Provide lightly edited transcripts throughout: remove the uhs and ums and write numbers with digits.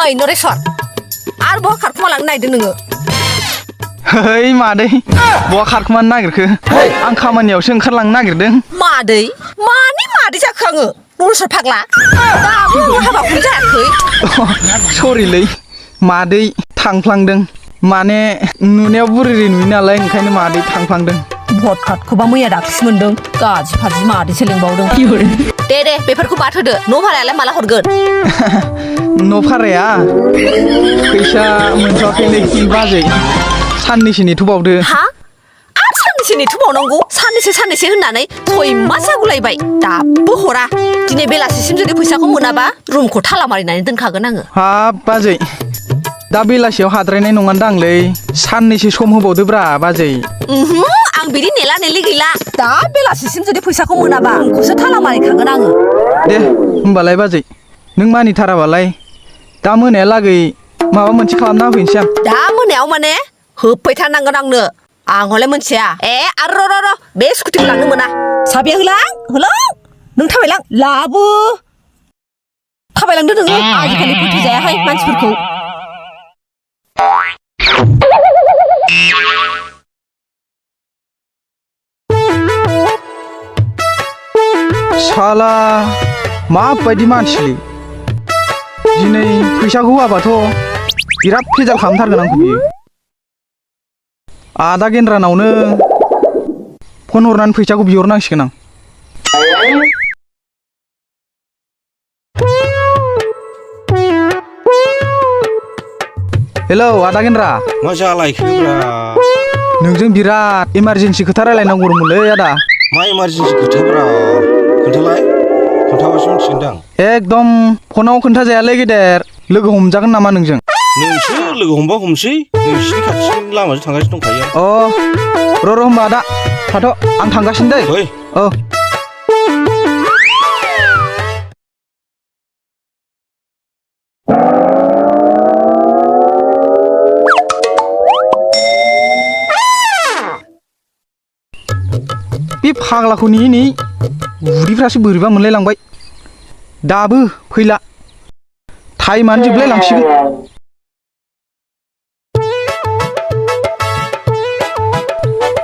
ओइ नरेश्वर आरो बहा खारखुमालांनो नागिरदों नोङो हेय मादै बहा खारखुमानो नागिरखो आं खामानियावसो ओंखारलांनो नागिरदों मादै मानि मादै जाखो आङो नरेश्वर फाग्ला दाबो हाबाखौनो जायाखै सरिलै मादै थांफ्लांदों माने नुनायाव बुरिरि नुयो नालाय ओंखायनो मादै थांफ्लांदों भट कार्डखौबा मैया दाख्लैसो मोनदों गाज्रि फाज्रि मादैसो लेंबावदों दे बेफोरखौ बाद होदो न' भारायालाय माला हरगोन न' भाराया फैसा मोनथ'वाखैलै बाजै साननैसो नेथ'बावदो हा आरो साननैसो नेथ'बावनांगौ साननैसो होननानै सयमास जागुलायबाय दाबो हरा दिनै बेलासिसिम जुदि फैसाखौ मोनाबा रुमखौ थाला मारिनानै दोनखागोन आङो हाब बाजै दा बेलासियाव हाद्रायनाय नङादांलै साननैसो सम होबावदोब्रा बाजै आं बिदि नेला नेलि गैला दा बेलासिसिम जुदि फैसाखौ मोनाबा आंखौसो थाला मारिखागोन आङो दे होमबालाय बाजै नों मानिथाराबालाय दा मोनायालागै माबा मोनसे खालामना होफैनोसै आं दा मोनायाव माने होफैथारनांगोन आंनो आं हले मोनथिया आरो र' बे स्कुटिखौ लांनो मोना साबिया होलां नों थाबायलां लाबो थाबायलांदो नोङो आजिखालि फोथायजायाहाय मानसिफोरखौ साला माबायदि मानसिलै दिनै फैसाखौ होआबाथ' बिराद भेजाल खालामथारगोन आंखौ बियो आदा गेन्द्रानावनो फन हरनानै फैसाखौ बिहरनांसिगोन आं हेलौ आदा गेन्द्रा मा जालायखोब्रा नोंजों बिराद इमारजेन्सि खोथा रायलायनांगौमोनलै आदा मा इमारजेन्सि खोथाब्रा खोन्थाबासो मिथिगोनदां एकदम फनाव खोन्थाजायालै गेदेर लोगो हमजागोन नामा नोंजों नोंसो लोगो हमबा हमसै नोंसिनि खाथिनि लामाजों थांगासिनो दंखायो र' होमबा आदा थाथ' आं थांगासिनो दै फै बे फाग्लाखौ नेयै उदैफ्रासो बोरैबा मोनलायलांबाय दाबो फैला टाइमानो जोबलायलांसिगोन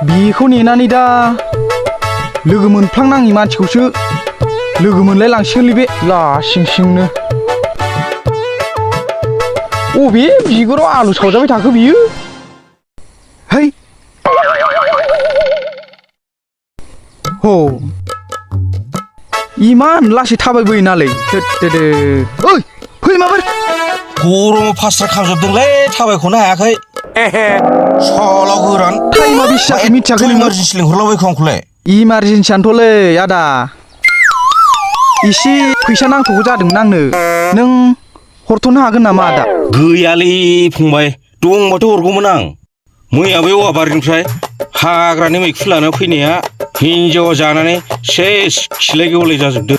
बेखौ नेनानै दा लोगो मोनफ्लांनाङि मानसिखौसो लोगो मोनलायलांसिगोनलै बे लासिंसिंनो अबे बिगुराव आलु सावजाबाय थाखो बियो है हो इमान लासै थाबायबोयो नालै ओइ फै माबार गरमाव फास्रा खामजोबदोंलै थाबायख'नो हायाखै साला गोरान टाइमा बेसे जाखो मिथियाखै नोङो इमारजेन्सि लिंहरलाबायखो आंखौलाय इमारजेन्सियानोथ'लै आदा एसे फैसा नांथ'गौ जादोंमोन आंनो नों हरथ'नो हागोन नामा आदा गैयालै फंबाय दंबाथ' हरगौमोन आं मैया बे औवाबारिनिफ्राय हाग्रानि मैखुन लाना फैनाया हिन्जावा जानानै सेस खिलाय गेवलाय जाजोबदों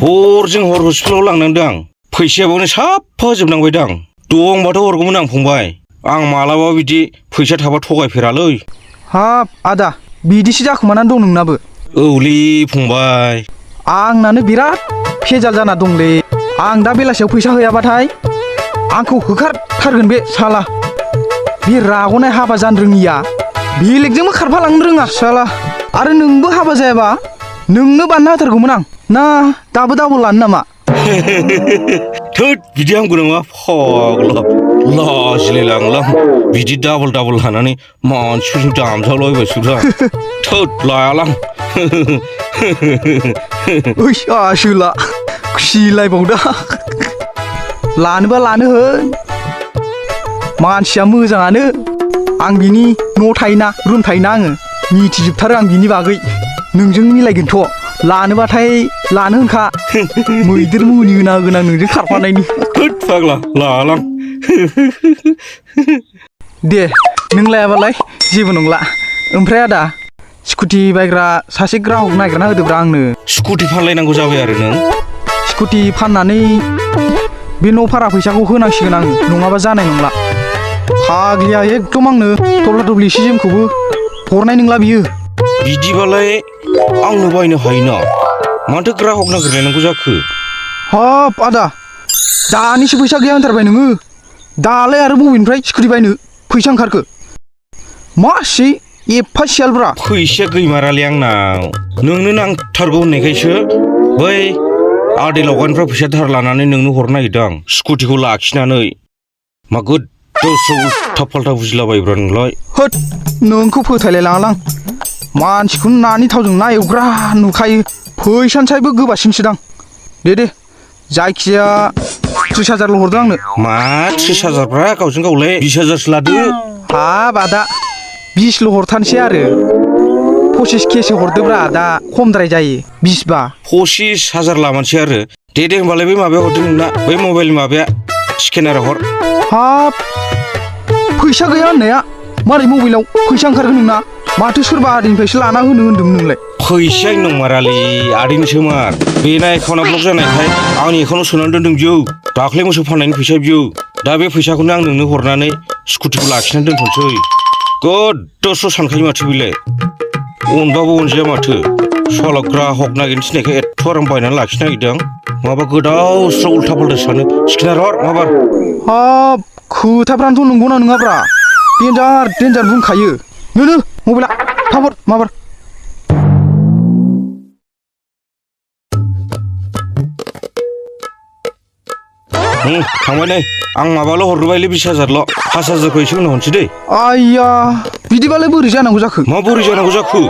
हरजों हर हस्पिटालाव लांनांदों आं फैसायाबावनो साफा होजोबनांबायदां दंबाथ' हरगौमोन आं फंबाय आं मालाबा बिदि फैसा थाबा थगायफेरालै हाब आदा बिदिसो जाखुमानानै दं नोंनाबो औलै फंबाय आंनानो बिराद भेजाल जाना दंलै आं दा बेलासियाव फैसा हैयाबाथाय आंखौ होखारथारगोन बे साला बे राग'नाय हाबा जानो रोङिया बेलेगजोंबो खारफालांनो रोङा साला आरो नोंबो हाबा जायाबा नोंनो बान्ना होथारगौमोन आं ना दाबो दाबल लानो नामा थोद बिदि हामगौ नामा फाग्ला लाजिलायलांलां बिदि डाबल लानानै मानसिफोरजों दामजालायबायसोब्रा थोद लायालां ओइ आसोला खुसिलायबावदा लानोबा लानो होन मानसिया मोजाङानो आं बिनि न' थायोना रुम थायोना आङो मिथिजोबथारो आं बिनि बागै नोंजों मिलायगोनथ' लानोबाथाय लानो होनखा मैदेर मुनि होना होगोन आं नोंजों खारफानायनि थोद फाग्ला लायालां दे नों लायाबालाय जेबो नंला ओमफ्राय आदा स्कुटि बायग्रा सासे ग्राहक नागिरना होदोब्रा आंनो स्कुटि फानलायनांगौ जाबाय आरो नों स्कुटि फाननानै बे न' भारा फैसाखौ होनांसिगोन आङो नङाबा जानाय नंला फाग्लिया एकदम आंनो थब्ला थब्लि सि जोमखौबो हरनाय नंला बियो बिदिबालाय आंनो बायनो हायोना माथो ग्राहक नागिरलायनांगौ जाखो हाब आदा दानिसो फैसा गैया होनथारबाय नोङो दालाय आरो बबेनिफ्राय स्कुटि बायनो फैसा ओंखारखो मासि एफा सियालब्रा फैसाया गैमारालै आंनाव नोंनो नांथारगौ होननायखायसो बै आदै लावगानिफ्राय फैसा धार लानानै नोंनो हरनो नागिरदों आं स्कुटिखौ लाखिनानै मा गोदावसो उल्था फाल्था बुजिलाबायब्रा नोंलाय होद नोंखौ फोथायलाय लाङालां मानसिखौ नानि थावजों ना एवग्रा नुखायो फैसानिसायबो गोबासिनसोदां दे जायखिजाया 30,000ल' हरदों आंनो मा 30,000ब्रा गावजों गावलाय 20,000सो लादो हाब आदा 20ल' हरथारसै आरो 25Kसो हरदोब्रा दा खमद्राय जायो 20बा 25,000 लामानसै आरो दे होनबालाय बै माबाया हरदो नोंना बै मबाइल माबाया स्केनारा हर हाब फैसा गैया होननाया मारै मबाइलाव फैसा ओंखारगोन नोंना माथो सोरबा आदैनिफ्रायसो लाना होनो होन्दोंमोन नोंलाय फैसाया नंमारालै आदैनिसो मार बेना एकाउन्टआ ब्लक जानायखाय आंनि एकाउन्टआव सोनानै दोनदों बियो दाख्लै मोसौ फाननायनि फैसा बियो दा बे फैसाखौनो आं नोंनो हरनानै स्कुटिखौ लाखिनानै दोनथ'नोसै गोदावसो सानखायो माथो बेलाय अनबाबो अनजाया माथो सल' ग्राहक नागिरनो थिननायखाय एथ' आराम बायनानै लाखिनो नागिरदों माबा गोदावस्रा उल्था फाल्था सानो स्केनार हर माबार हाब खोथाफ्रानोथ' नंगौना नङाब्रा देन्जार बुंखायो नो मबाइला थाब हर माबार थांबाय नै आं माबाल' हरबायलै 20,000ल' 5,000खौ एसे उनाव हरनोसै दै आइया बिदिबालाय बोरै जानांगौ जाखो मा बोरै जानांगौ जाखो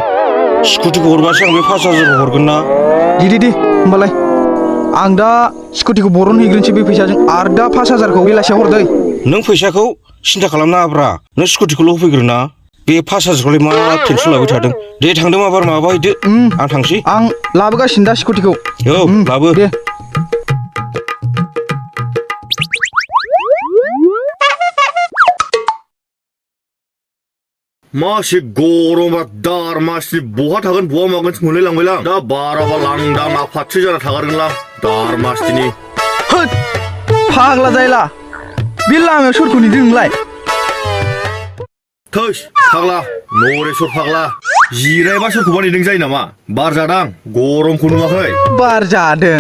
स्कुटिखौ हरबासो आं बे 5,000खौ हरगोन ना दे होमबालाय आं दा स्कुटिखौ बरन हैग्रोनोसै बे फैसाजों आरो दा 5,000खौ बेलासियाव हरदै नों फैसाखौ सिन्था खालामनाङाब्रा नों स्कुटिखौल' होफैग्रोना बे 5,000खौलाय मा टेनसन लाबाय थादों दे थांदों माबार माबा हैदो आं थांसै आं लाबोगासिनो दा स्कुटिखौ औ लाबो दे मासे गरमा दार मासनि बहा थागोन बहा मागोनसो मोनलायलांबायलां दा बाराबा लांदां आफादसो जाना थागारगोनलां दार मासनि होद फाग्ला जायला बे लामायाव सोरखौ नेदों नोंलाय थैस फाग्ला नरेश्वर फाग्ला जिरायबा सोरखौबा नेदों जायो नामा बार जादां गरमखौ नुवाखै बार जादों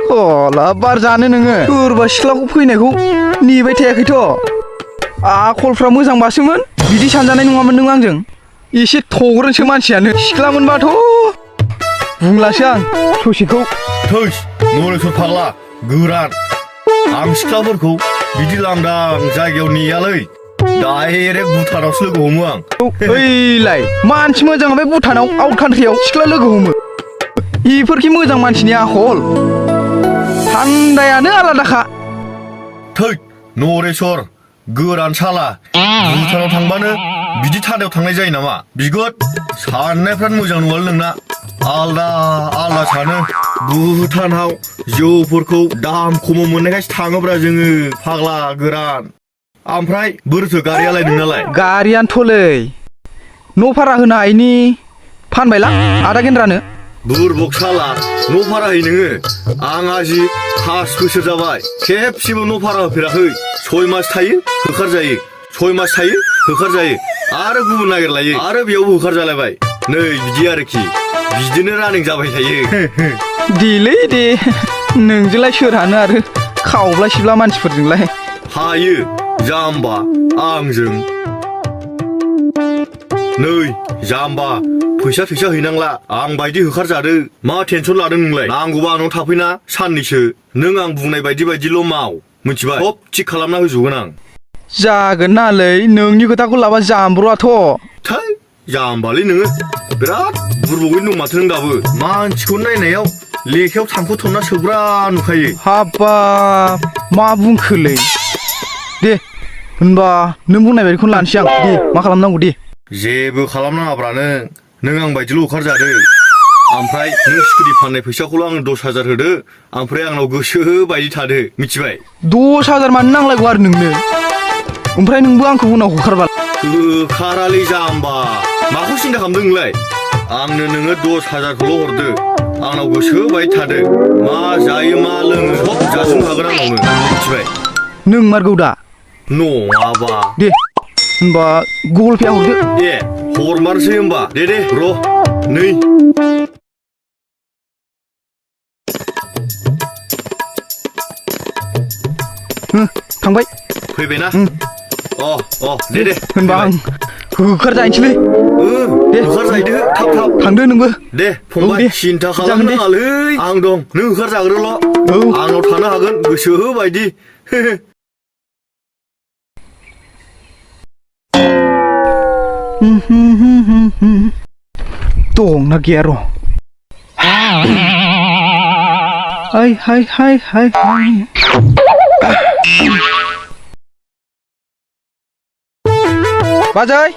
हला बार जानो नोङो सोरबा सिख्लाखौ फैनायखौ नेबाय थायाखैथ' आखलफ्रा मोजांबासोमोन बिदि सानजानाय नङामोन नों आंजों एसे थग्रोनसो मानसियानो सिख्लामोनबाथ' बुंलासो आं ससेखौ थैस नरेश्वर फाग्ला गोरान आं सिख्लाफोरखौ बिदि लांदां जायगायाव नेयालै डाइरेक्ट भुटानावसो लोगो हमो आं ओइलाय मानसि मोजां बे भुटानाव आउट कान्ट्रियाव सिख्ला लोगो हमो इफोरखि मोजां मानसिनि आखल थान्दायानो आलादाखा थै नरेश्वर गोरान साला भुटानाव थांबानो बिदि थान्दायाव थांनाय जायो नामा बिगुद साननायफ्रानो मोजां नङालै नोंना आलदा सानो भुटानाव जौफोरखौ दाम खमाव मोननायखायसो थाङोब्रा जोङो फाग्ला गोरान ओमफ्राय बोरैथो गारियालाय नोंनालाय गारियानोथ'लै न' भारा होनो हायिनि फानबायलां आदा गेन्द्रानो बुरबक साला न' भारा होयो नोङो आं आजि 5 बोसोर जाबाय खेबसेबो न' भारा होफेराखै 6 मास थायो होखारजायो 6 मास थायो होखारजायो आरो गुबुन नागिरलायो आरो बेयावबो होखारजालायबाय नै बिदि आरोखि बिदिनो रानिं जाबाय थायो देलै दे नोंजोंलाय सोर हानो आरो खावब्ला सिब्ला मानसिफोरजोंलाय हायो जाम्बा आंजों नै जाम्बा फैसा हैनांला आं बायदि होखारजादो मा टेनसन लादों नोंलाय नांगौबा आंनाव थाफैना साननैसो नों आं बुंनाय बायदिल' माव मिथिबाय सब थिग खालामना होजोबगोन आं जागोन नालै नोंनि खोथाखौ लाबा जाम्ब्र'आथ' थै जाम्बालै नोङो बिराद बुरबगैनो दं माथो नों दाबो मानसिखौ नायनायाव लेखायाव थांखुथ'ना सोग्रा नुखायो हाबाब मा बुंखोलै दे होनबा नों बुंनाय बायदिखौनो लानोसै आं दे मा खालामनांगौ दे जेबो खालामनाङाब्रा नों आं बायदिल' होखारजादो ओमफ्राय नों स्कुटि फाननाय फैसाखौल' आंनो 10,000 होदो ओमफ्राय आंनाव गोसो बायदि थादो मिथिबाय 10,000 मानो नांलायगौ आरो नोंनो ओमफ्राय नोंबो आंखौ उनाव होखारबा होखारालै जाम्बा माखौ सिन्था खालामदों नोंलाय आंनो नोङो 10,000खौल' हरदो आंनाव गोसो बायदि थादो मा जायो मा लोङो सब जाजोबनो हागोन आंनावनो मिथिबाय नोंमारगौ दा नङाबा दे होनबा गुगोल पे हरदो दे हरमारसै होमबा दे र' नै थांबाय फैबायना उम। दे होनबा आं होखारजाहैनोसैलै दे होखारजाहैदो थाब थाब थांदो नोंबो दे फंबाय दे। सिन्था जागोन दे। खालामनाङालै आं दं नों होखारजाग्रोल' आंनाव थानो हागोन गोसो बायदि दंना गैया र' हाय हाय हाय हाय हाय बाजै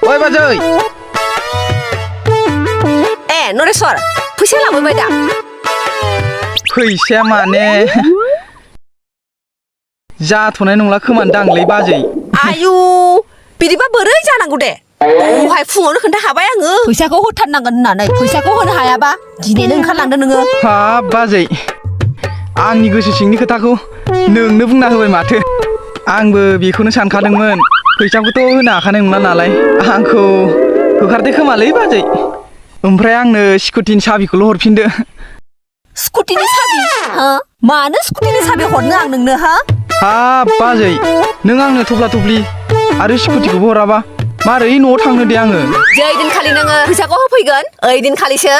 ओइ बाजै ए नरेश्वर फैसा लाबोबाय दा फैसाया माने जाथ'नाय नंला खोमानदांलै बाजै आयु बिदिबा बोरै जानांगौ दे दहाय फुङावनो खोन्थाखाबाय आङो फैसाखौ होथारनांगोन होननानै फैसाखौ होनो हायाबा दिनैनो ओंखारलांदो नोङो हाब बाजै आंनि गोसो सिंनि खोथाखौ नोंनो बुंना होबाय माथो आंबो बेखौनो सानखादोंमोन फैसाखौथ' होनो हाखानाय नंला नालाय आंखौ होखारदो खोमालै बाजै ओमफ्राय आंनो स्कुटिनि साबिखौल' हरफिनदो स्कुटिनि साबि हो मानो स्कुटिनि साबि हरनो आं नोंनो हा हाब बाजै नों आंनो थफ्ला थफ्लि आरो स्कुटिखौबो हराबा मारै न'आव थांनो दे आङो जै दिनखालि नोङो फैसाखौ होफैगोन ओइ दिनखालिसो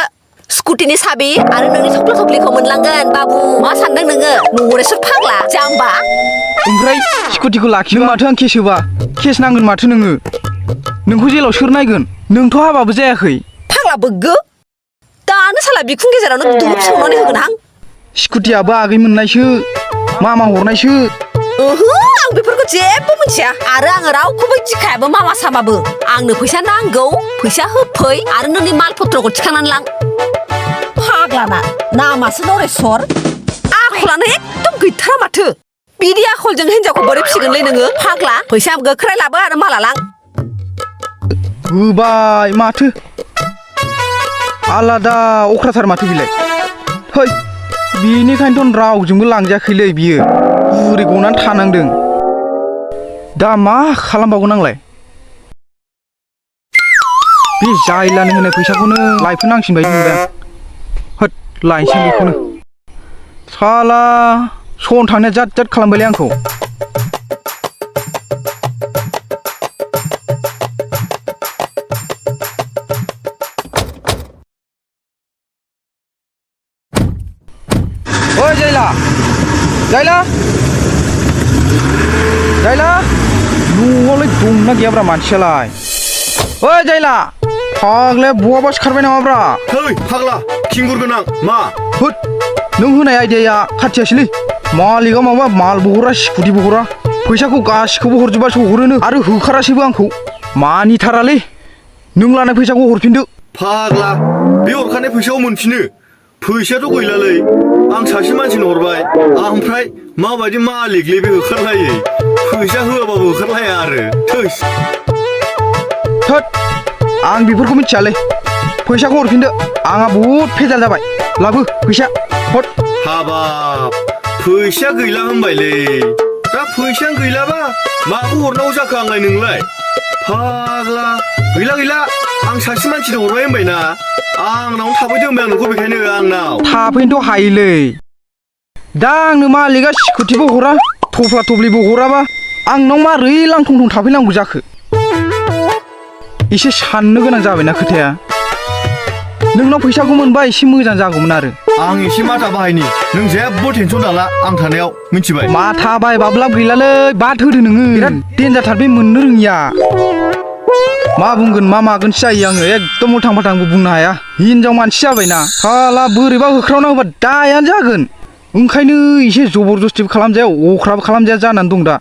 स्कुटिनि साबि आरो नोंनि थफ्ला थफ्लिखौ मोनलांगोन बाबु मा सानदों नोङो नरेश्वर फाग्ला जाम्बा ओमफ्राय स्कुटिखौ लाखिनो माथो आं केस होबा केस नांगोन माथो नोङो नोंखौ जेलाव सोर नायगोन नोंथ' हाबाबो जायाखै फाग्ला बोग्गो दानो साला बिखुं गेजेरावनो दुब सौनानै होगोन आं स्कुटियाबो आगै मोननायसो मामा हरनायसो ओहो आं बेफोरखौ जेबो मिथिया आरो आङो रावखौबो गिखायाबो मामा सामाबो आंनो फैसा नांगौ फैसा होफै आरो नोंनि माल पत्रखौ थिखांनानै लां फाग्लाना नामासो नरेश्वर आखलानो एकदम गैथारा माथो बिदि आखलजों हिनजावखौ बोरै फिसिगोनलै नोङो फाग्ला फैसा गोख्रै लाबो आरो माला लां होबाय माथो आलादा अख्राथार माथो बिलाय है बेनिखायनोथ' रावजोंबो लांजायाखैलै बियो बुरै गनानै थानांदों दा मा खालामबावगोन आंलाय बे जायलानो होनाय फैसाखौनो लायफिननांसिन बायदि मोनबाय आं होद लायनोसै बेखौनो साला सन थांनाया जाद जाद खालामबायलै आंखौ ओइ जायला जायला जायला न'आवलाय दंना गैयाब्रा मानसियालाय ओइ जायला फाग्लाया बहाबा सिखारबाय नामाब्रा है फाग्ला खिंगुर गोनां मा होद नों होनाय आइडियाया खाथियासैलै मालिकआ माबा मालबो हरा स्कुटिबो हरा फैसाखौ गासिखौबो हरजोबबासो हरोनो आरो होखारासैबो आंखौ मानिथारालै नों लानाय फैसाखौ हरफिनदो फाग्ला बे हरखानाय फैसाखौ मोनफिनो फैसायाथ' गैलालै आं सासे मानसिनो हरबाय ओमफ्राय माबायदि मालिकलै बे होखारलायै फैसा होआबाबो होखारलाया आरो थैस थोद आं बेफोरखौ मिथियालै फैसाखौ हरफिनदो आंहा बहुद भेजाल जाबाय लाबो फैसा हद हाबाब फैसा गैला होनबायलै दा फैसायानो गैलाबा माखौ हरनांगौ जाखो आंलाय नोंलाय फाग्ला गैला गैला आं सासे मानसिनो हरबाय होनबायना आंनावनो थाफैदो होनबाय आं नोंखौ बेखायनो आंनाव थाफैनोथ' हायोलै दा आंनो मालिकआ स्कुटिबो हरा थफ्ला थफ्लिबो हराबा आंनाव मारै लांथं थं थाफैनांगौ जाखो एसे साननो गोनां जाबायना खोथाया नोंनाव फैसाखौ मोनबा एसे मोजां जागौमोन आरो आं एसे माथा बाहायनि नों जेबो टेनसन दाला आं थानायाव मिथिबाय माथा बायबाबो लाब गैलालै बाद होदो नोङो बिराद देन्जारथार बे मोननो रोङिया मा बुंगोन मा मागोनसो जायो आङो एकदम उल्थां फाल्थांबो बुंनो हाया हिनजाव मानसि जाबायना साला बोरैबा होख्रावना होबा दायानो जागोन ओंखायनो एसे जबरदस्तिबो खालामजाया अख्राबो खालामजाया जानानै दं दा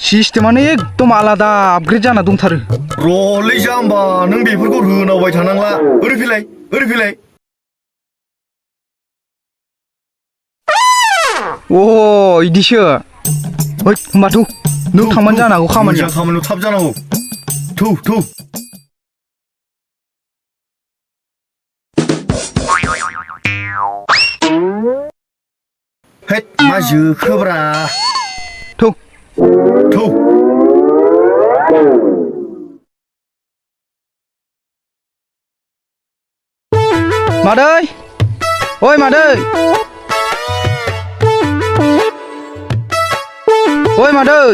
सिस्टेमानो एकदम आलादा आपग्रेड जाना दंथारो रलै जाम्बा नों बेफोरखौ रोनावबाय थानांला ओरै फैलाय ओरै फैलाय अ इदिसो ओइ होमबाथ' नों थांबानो जानो हागौ खामानिया मोजां खामानियाव थाब जानांगौ थौ थौ हेद मा जोखोब्रा थौ थौ मादै ओइ मादै ओइ मादै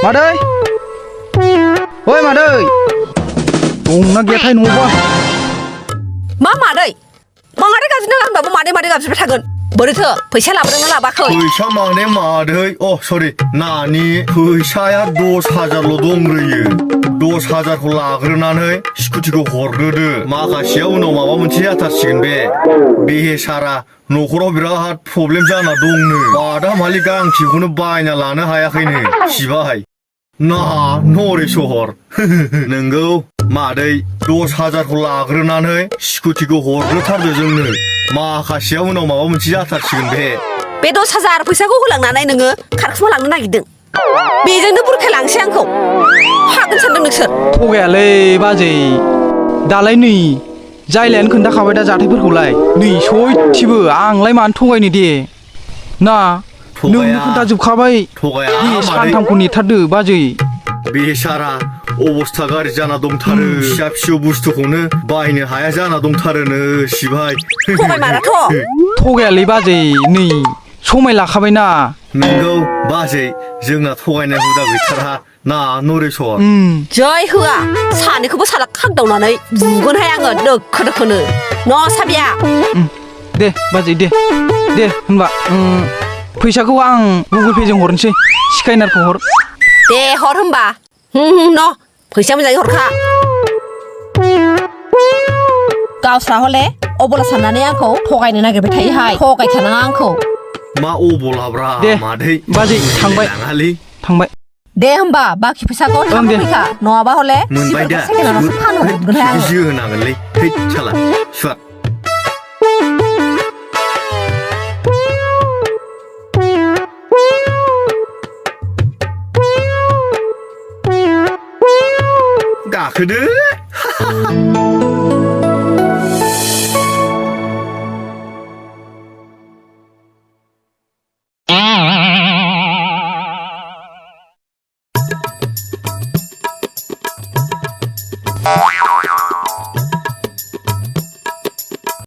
मादै ओइ मादै दंना गैयाथाय न'आवबा मा मादै माङादै गाबज्रिनो होनबाबो मादै मादै गाबज्रिबाय थागोन बोरैथो फैसा लाबोदोंना लाबाखै फैसा माने मादै सरि नानि फैसाया 10,000ल' दंग्रोयो 10,000खौ लाग्रोनानै स्कुटिखौ हरग्रोदो माखासेया उनाव माबा मोनसे जाथारसिगोन बे सारा न'खराव बिराद प्रब्लेम जाना दंनो बादामालि गांसेखौनो बायना लानो हायाखैनो सिबाय ना नरेसर नोंगौ मादै 10,000खौ लाग्रोनानै स्कुटिखौ हरग्रोथारदो जोंनो माखासेया उनाव माबा मोनसे जाथारसिगोन बे 10,000 फैसाखौ होलांनानै नोङो खारखुमा लांनो नागिरदों बेजोंनो बुरखायलांसै आंखौ हागोन सानदों नोंसोर थगायालै बाजै दालाय नै जायलायानो खोन्थाखाबाय दा जाथायफोरखौलाय नै सयथिबो आंलाय मानो थगायनो दे ना नोंनो खोन्थाजोबखाबाय दे सानथामखौ नेथारदो बाजै बेसारा अबस्था गाज्रि जाना दंथारो फिसा फिसौ बुस्थुखौनो बायनो हाया जाना दंथारोनो सिबाय थगायमाराथ' थगायालै बाजै नै समाय लाखाबायना नोंगौ बाजै जोंना थगायनाय हुदा गैथारा ना नरेसर जै होआ सानैखौबो साला खागदावनानै बुगोनहाय आङो दोखो दोखोनो न' साबिया दे बाजै दे होनबा फैसाखौ आं गुगोल पे जों हरनोसै स्काइनारखौ हर दे हर होमबा न' फैसा मोजाङै हरखा गावस्रा हले अबला साननानै आंखौ थगायनो नागिरबाय थायोहाय थगायखानाङा आंखौ मा अबलाब्रा दे मादै बाजै थांबाय दे होमबा बाखि फैसाखौ थाब फैखा नङाबा हले मोनबाय दा फानहरगोनहाय आङो जि होनांगोनलै थै साला सुवाद गाखोदो